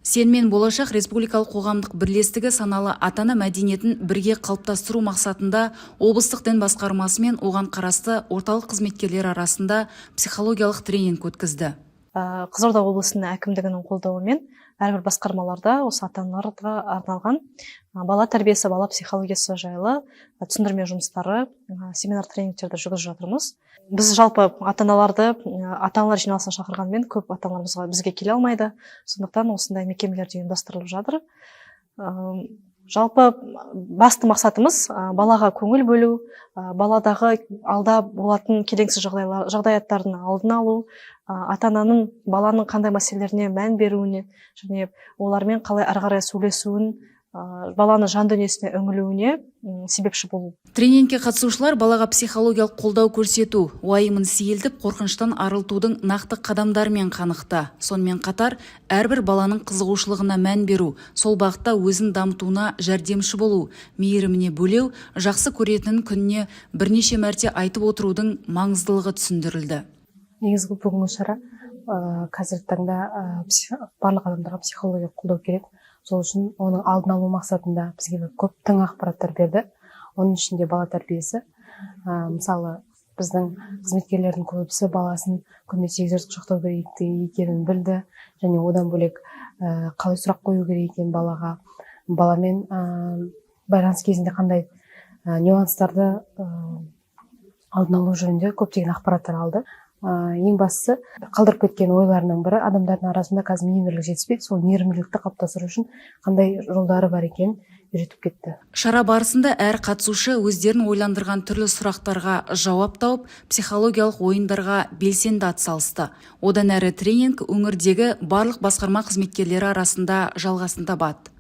Сенімен болашақ республикалық қоғамдық бірлестігі саналы ата-ана мәдениетін бірге қалыптастыру мақсатында облыстық дін басқармасы мен оған қарасты орталық қызметкерлері арасында психологиялық тренинг өткізді. Қызылорда облысының әкімдігінің қолдауымен әрбір басқармаларда осы ата аналарға арналған бала тәрбиесі, бала психологиясы жайлы түсіндірме жұмыстары, семинар, тренингтерді жүргізіп жатырмыз. Біз жалпы ата аналарды ата аналар жиналысына шақырғанмен, көп ата аналар бізге келе алмайды, сондықтан осындай мекемелерде ұйымдастырылып жатыр. Жалпы басты мақсатымыз — балаға көңіл бөлу, баладағы алда болатын келеңсіз жағдайлар, жағдаяттардың алдын алу, ата ананың баланың қандай мәселелеріне мән беруіне және олармен қалай ары қарай сөйлесуін, баланы жан дүниесіне үңілуіне себепші болу. Тренингке қатысушылар балаға психологиялық қолдау көрсету, уайымын сейілтіп, қорқыныштан арылтудың нақты қадамдарымен қанықты. Сонымен қатар әрбір баланың қызығушылығына мән беру, сол бағытта өзін дамытуына жәрдемші болу, мейіріміне бөлеу, жақсы көретінін күніне бірнеше мәрте айтып отырудың маңыздылығы түсіндірілді. Негізгі бүгінгі шара қазіргі таңда барлық адамдарға психологиялық қолдау керек. Сол үшін оның алдын алу мақсатында бізге көп тың ақпараттар берді. Оның ішінде бала тәрбиесі. Мысалы, біздің қызметкерлердің көбісі баласын күніне 8 рет құшақтау керек екенін білді және одан бөлек қалай сұрақ қою керек екенін, балаға, баламен байланыс кезінде қандай нюанстарды алдын алу жөнінде көптеген ақпараттар алды. Ең бастысы, қалдырып кеткен ойларының бірі: адамдардың арасында қазір мейірімділік жетіспейді, сол мейірімділікті қалыптастыру үшін қандай жолдары бар екенін үйретіп кетті. Шара барысында әр қатысушы өздерін ойландырған түрлі сұрақтарға жауап тауып, психологиялық ойындарға белсенді атсалысты. Одан әрі тренинг өңірдегі барлық басқарма қызметкерлері арасында жалғасын табады.